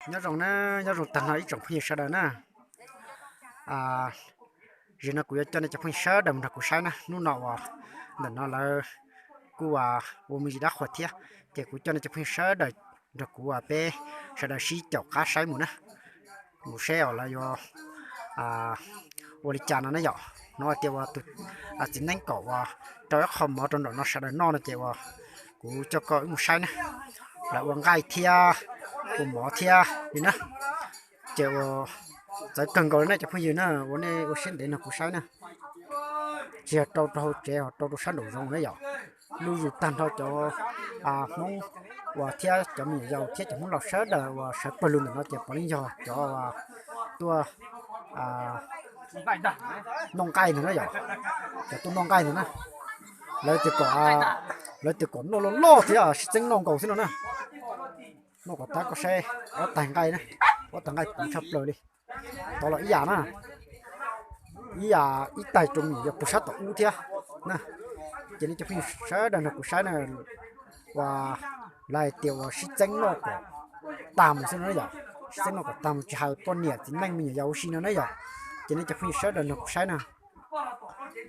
Nyob zoo na, nyob zoo tag nrho ib tsoom phooj ywg sawv daws na. Zaum no kuv yuav coj nej cov phooj ywg sawv daws mus nrog kuv saib na, hnub no uas ntawm no lawv kuj ua me ntsis dab qhuas thiab, ces kuv coj nej cov phooj ywg sawv daws nrog kuv uas peb sawv daws sib caum qab saib mus na, mus saib os lawv yuav ua li cas no na yom. Hnov tias uas tus txiv neeb kom uas rau ib qho mov rau nram no sawv daws noj no ces uas kuv coj koj wb mus saib na. Lawv ua nqaij thiab ua mov thiab li na, ces uas txawv kawg nkaus li na cov phooj ywg na, ua nej ua siab ntev nrog kuv saib na. Tsis yog rau rau hauv tsev, ho rau rau sab nraum zoov na yom. Luj zus tag nrho cov Hmoob uas thiab cov me nyuam yaus thiab cov Hmoob laus sawv daws uas sawv pawg lug ntawm no ces puav leej yog cov tuaj noj nqaij ntag na yom. Cov tuaj noj nqaij ntag na. Lawv tias kom, lawv tias kom noj loj loj thiab sib txeeb noj nkaus xwb no na. Noj kom tab koj saib, ob taig nqaij na, ob taig nqaij puv tshaj plaws li. Tod los ib yam na, ib yam ib taig rau me nyuam yaus puag sab tom ub thiab na. Ces nej cov phooj ywg sawv daws nrog kuv saib na, uas lawv hais tias uas sib txeeb noj kom tag mus xwb no na yom. Sib txeeb noj kom tag mus tsis hais poj niam txiv neej me nyuam yaus ua si no na yom. Ces nej cov phooj ywg sawv daws nrog kuv saib na.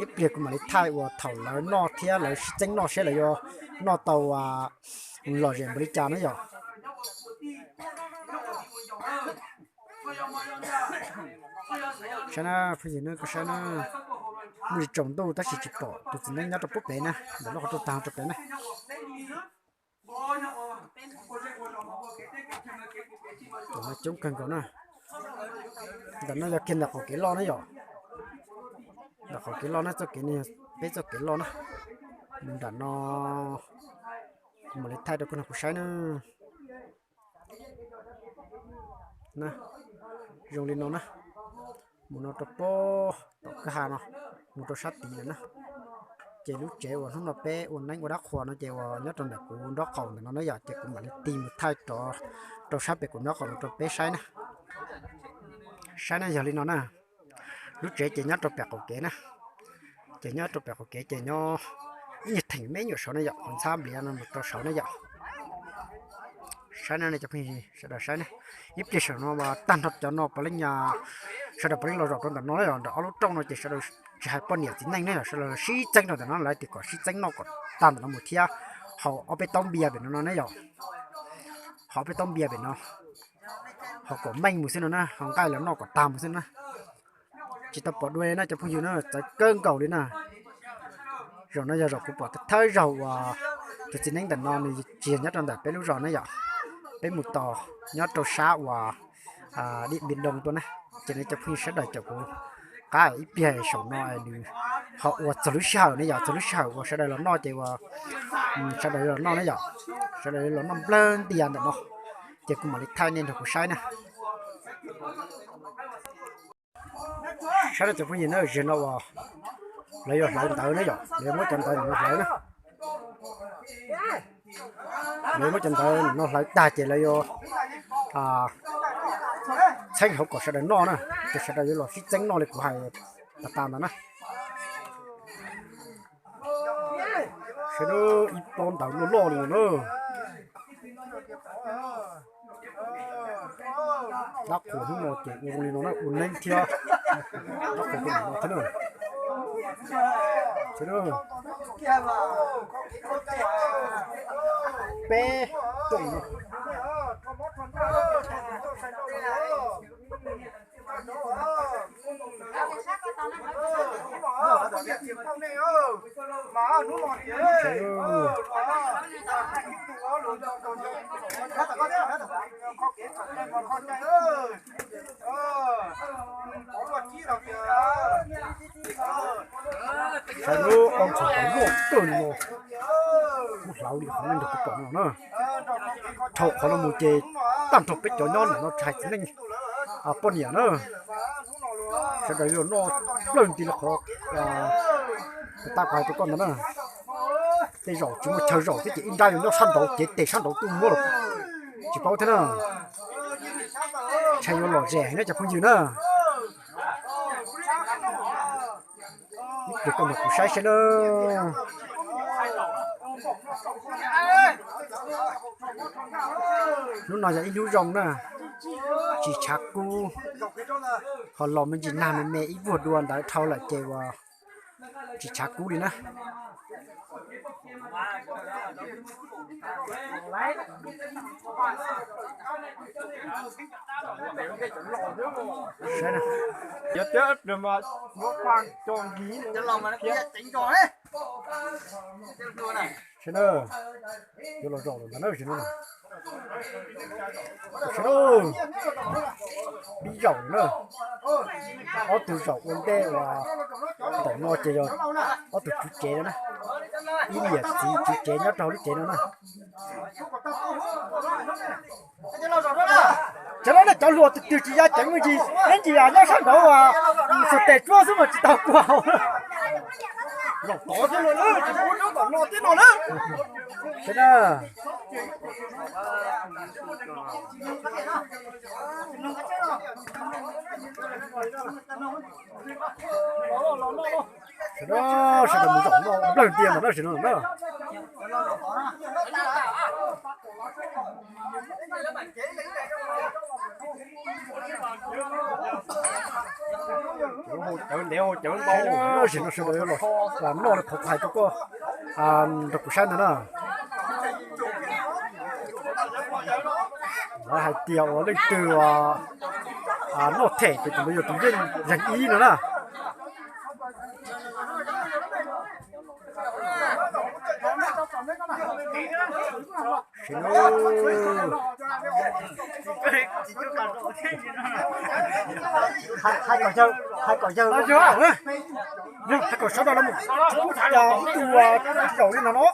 Ib pliag kuv mam li thaij uas thaum lawv noj thiab lawv sib txeeb noj seb lawv yuav noj tau lom zem npaum li cas na yom. Saib na phooj ywg na, koj saib na, muaj tsis tsaus ntuj tab sis tsis pom tus txiv neeb nyob rau pub pem na, ntawm lub qhov rooj tag rau pem na. Coob kawg nkaus na. Ntawm no yog kiag ntawm qaum kev loj na yom. Ntawm qaum kev loj na, txoj kev no yog peb txoj kev loj na. Mus nram no, kuv mam li thaij rau koj nrog kuv saib na. Zoo li no na, mus no rau pem tom kwj ha no, mus rau sab tid lawm na. Ces lub tsev uas hnub no peb ua neeb ua dab qhuas no ces uas nyob rau ntawm kuv nraub qaum ntawm no na yom, ces kuv mam li tig mus thaij rau sab pem kuv nraub qaum no rau peb saib na. Saib na, yog li no na. Lub tsev ces nyob rau pem qaum kev na. Ces nyob rau pem qaum kev ces nyob ib nyuag theem me nyuam saud na yom, qhov ntxhab npliav no mus rau saud na yom. Saib na cov phooj ywg sawv daws saib na, ib pliag saum no tag nrho cov no puav leej, sawv daws puav leej los zaum rau ntawm no na yom, ntawm ob lub rooj no ces sawv daws tsis hais poj niam txiv neej na yom, sawv daws sib txeeb rau ntawm no, lawv tias kom sib txeeb noj kom tag ntawm no mus thiab haus ob peb taub npias pem no no na yom. Haus ob peb taub npias pem no, haus kom meej mus xwb no na, haus nqaij los noj kom tag mus xwb no na. Tsis tau pom dua li na cov phooj ywg na, txawv kawg nkaus li na. Zaum no yog zaum kuv pom thawj zaug uas tus txiv neeb ntawm no nws tsis yog nyob rau ntawm peb lub zos na yom, peb mus tos nyob rau sab uas Diam Npiam Doo tuaj na. Ces nej cov phooj ywg sawv daws caum kuv qab ib pliag saum no nws ho ua txog lub sij hawm ne yom, txog lub sij hawm uas sawv daws los noj ces uas sawv daws los noj ne yom, sawv daws los noj nplawg ntias ntawm no, ces kuv mam li thaij nej nrog kuv saib na. Saib na cov phooj ywg na, zaum no uas lawv yuav hlawv ntawv na yom, lawv yuav muab cov ntawv no hlawv na. Lawv yuav muab cov ntawv no hlawv tag ces lawv yuav txheeb hauv kom sawv daws noj na, ces sawv daws yuav los sib txeeb noj li kuv hais tas tas ntawd na. Saib ib pob ntawv loj loj li no na. Dab qhuas hnub no ces ua zoo li no na, ua neeb thiab dab qhuas no thiab na. Peb rooj no. Saib lub ob txhais tes luaj kawg li no, kuv hlawv li qhov nej nrog kuv pom no na. Dhau qhov no mus ces tag nrho peb cov nyob ntawm no tsis hais txiv neej poj niam na, sawv daws yuav noj nplawg nti li qhov, tus tag kuv hais rau koj ntawd na. Tej zaum tsis muaj chaw zaum thiab ces ib nrab yuav nyob sab nraud cev tes sab nraud tuaj muab los tsis paub thiab na. Ntshai yuav lom zem heev na cov phooj ywg na. Ib pliag koj nrog kuv saib saib na. Hnub no yog ib hnub zoo na, Tsis tshav kub, ho los me ntsis nag me me ib vuag dua ntawd dhau lawm ces uas tsis tshav kub li na. Sawv daws, yuav los zaum lawm ntag na, sawv daws. Sawv daws, pib zaum na. Ob tug zaum ua ntej uas ntawm no ces yog ob tug tswv tsev no na. Ib niam txiv tswv tsev nyob rau lub tsev no na. Cov no nej cov hluas twg twg tsis ya ceev me ntsis, neb ntsis nyob sab nraud uas xus tes tsuab xwb mas tsis tau kua hau. Zaum tod thiab no, tsis pub nyob tom no thiab no na. Sawv daws, sawv daws, sawv daws mus zaum no nplawg ntias ntawm no sim no na. Sim no sawv daws los noj li qhov hais rau koj, nrog kuv saib ntag na. Lawv hais tias uas leej twg noj them ces tus ntawd yog tus yeej zeeg ib no na. Sim no, hais kom yawg, hais kom sawv daws los mus, ib tug zaum li no no.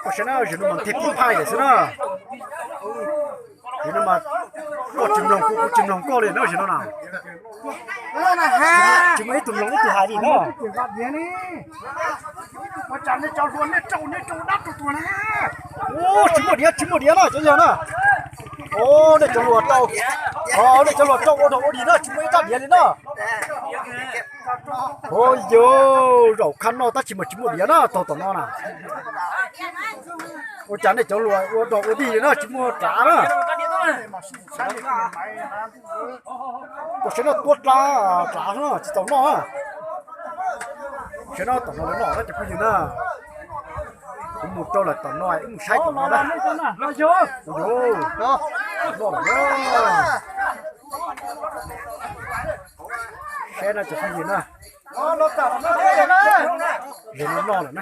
Koj saib na, zaum no mas nthe pib phaj lawm xwb na. Zaum no mas koj tsis mloog kuv, kuv tsis mloog koj li na zaum no na. Tsis muaj ib tug mloog ib tug hais li na. Tsis muaj diav, tsis muaj diav na cov yawg na. Nej cov hluas rau, nej cov hluas rau ua dog ua dig na, tsis muaj ib rab diav li na. Ua yog zaum khab noj tab sis mas tsis muaj diav na, taug tom no na. Ua cas nej cov hluas ua dog ua dig li na, tsis muaj rab na. Koj saib no tuab rab, rab no tsis tau noj na. Saib no tom no lawv noj na cov phooj ywg na. Kuv mus rau lawm tom no wb mus saib tom no na. Noj lawm na. Saib no cov phooj ywg na. Zaum no noj lawm na.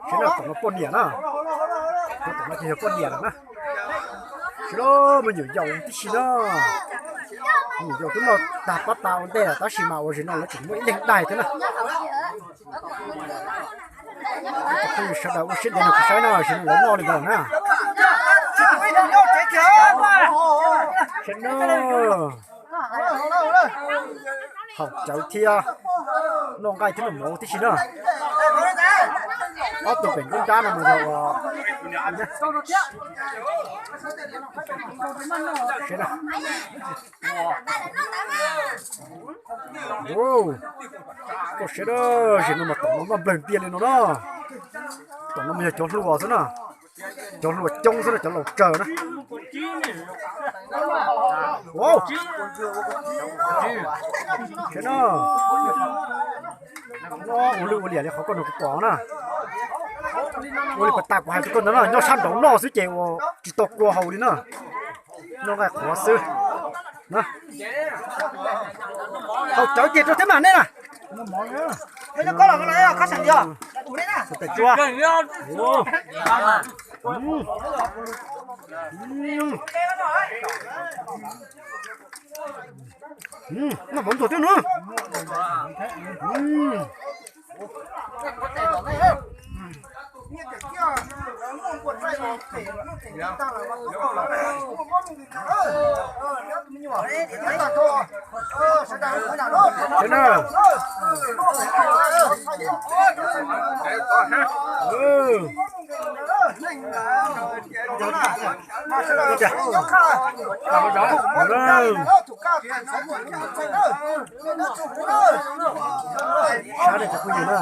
Saib no tom no poj niam na. Tom no ces yog poj niam lawm na. Saib no me nyuam yaus tib si na. Me nyuam yaus twb noj tag pab tas ua ntej lawm tab sis mas ua zaum no lawv tseem muaj ib leeg daig thiab na. Cov phooj ywg sawv daws ua siab ntev nrog kuv saib na, zaum no lawv noj li ntawd na. Saib no, haum cawv thiab, noj nqaij thiab noj mov tib si na. Ob tug pem nruab nrab no mas yog Koj saib na, zaum no mas tom no noj nplawg ntias li no na. Tom no mas yog cov hluas xwb na, cov hluas coob xwb na, cov laus tsawg na. Saib na, ua lwj ua liam li qhov koj nrog kuv pom na. Ua li pas tas kuv hais rau koj ntawd na, nyob sab nraud noj xwb ces ua tsis tau kua haus li na. Noj nqaij qhuav xwb. Haus cawv ces rau thiab mas nej na. Noj mov ntuag thiab na. Sab dej cov phooj ywg na,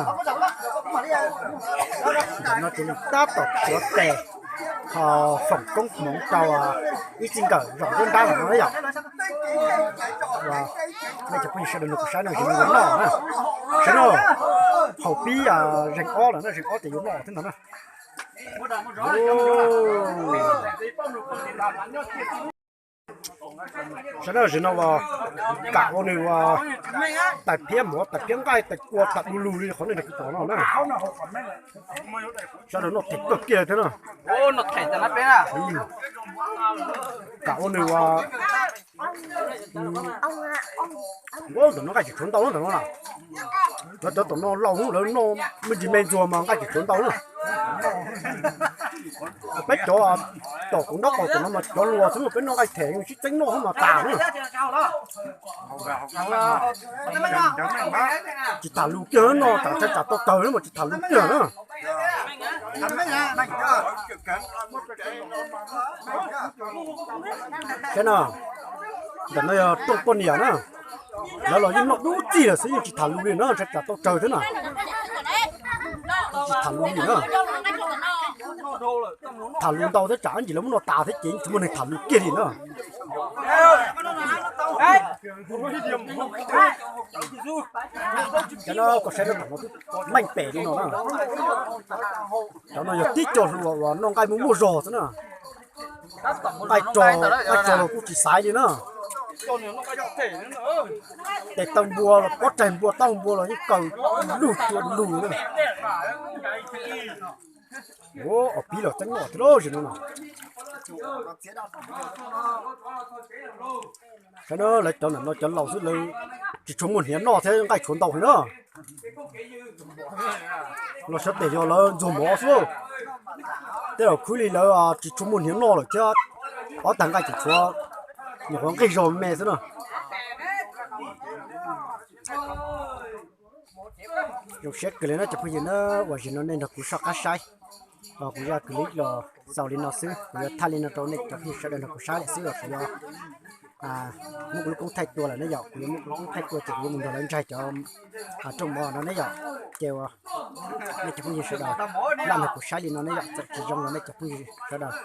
no ces nws tab tom tuav tes ho foom koob hmoov rau ib txij nkawm zaum nruab nrab lawm no yom. Nej cov phooj ywg sawv daws nrog kuv saib no, zaum no yuav noj na, sawv daws, hauv pib zeeg ob lawm na, zeeg ob ces yuav noj thiab ntag na. Sawv daws, zaum no uas kam ua nws ua tais phiab mov, tais phiab nqaij, tais kua, tas du lug li qhov nej nrog kuv pom no na. Sawv daws noj them kawg kiag thiab na. Kam ua nws ua, ntawm no nqaij tseem tshuav ntau na ntawm no na. Lawv cov tom no laus lawv noj me ntsis me ntxuag mas nqaij tseem tshuav ntau na. Peb cov tom kuv nraub qaum tom no mas cov hluas xwb, peb noj nqaij them sib txeeb noj xwb mas tas na. Tsis tham lus kiag, noj tas tsam tau kawg mas tsis tham lus kiag na. Saib na, ntawm no yog rooj poj niam na, lawv los yeej noj dub txig lawm xwb, yeej tsis tham lus li na, ntshai tsam tau tsawg thiab na. Tsis tham lus li na. Tham lus ntau thiab tsam ib ntsis lawv muab noj tas thiab ces tsis muaj neeg tham lus kiag li na. Cov no koj saib, lawv tom no twb meej pem li no na. Cov no yog tib co hluas uas noj nqaij muaj muaj zog xwb na. Nqaij tso, nqaij tso los kuj tsis xaiv li na. Tes taw npua los, pob tsaig npua, taub npua los yeej kaw lug cua lug na. Ua, ob pib los txeeb noj thiab lawm zaum no na. Saib na, lawv cov ntawm no cov laus xwb, lawv tsis tshua muaj hniav noj thiab, nqaij tshuav ntau heev na. Los sawv daws yog lawv ntxuag mov xwb. Tej zaum khwv li lawv tsis tshua muaj hniav noj lawm thiab, ob tag nqaij tseem tshuav, nyuam qhuav nqig zog me xwb na. Zoo siab kawg li na cov phooj ywg na, uas zaum no nej nrog kuv soj qab saib. Kuv zaj clip los xaus li no xwb, kuv yuav thaij li no rau nej cov phooj ywg sawv daws nrog kuv saib lawm xwb los kuv yuav muab kuv lub koob thaij tua lawm ne yom, kuv yuav muab kuv lub koob thaij tua ces kuv yuav mus nrog lawv ntsaig cov rooj mov no ne yom. Ces uas nej cov phooj ywg sawv daws lam nrog kuv saib li no ne yom, txawm tsis zoo los nej cov phooj ywg sawv daws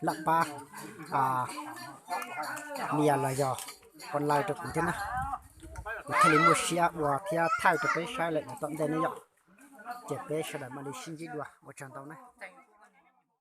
lam pab nias los yog comment like rau kuv thiab na, kuv thiaj li muaj siab ua thiab thaij rau peb saib lawm yav tom ntej ne yom. Ces peb sawv daws mam li sib ntsib dua, ua tsaug ntau na.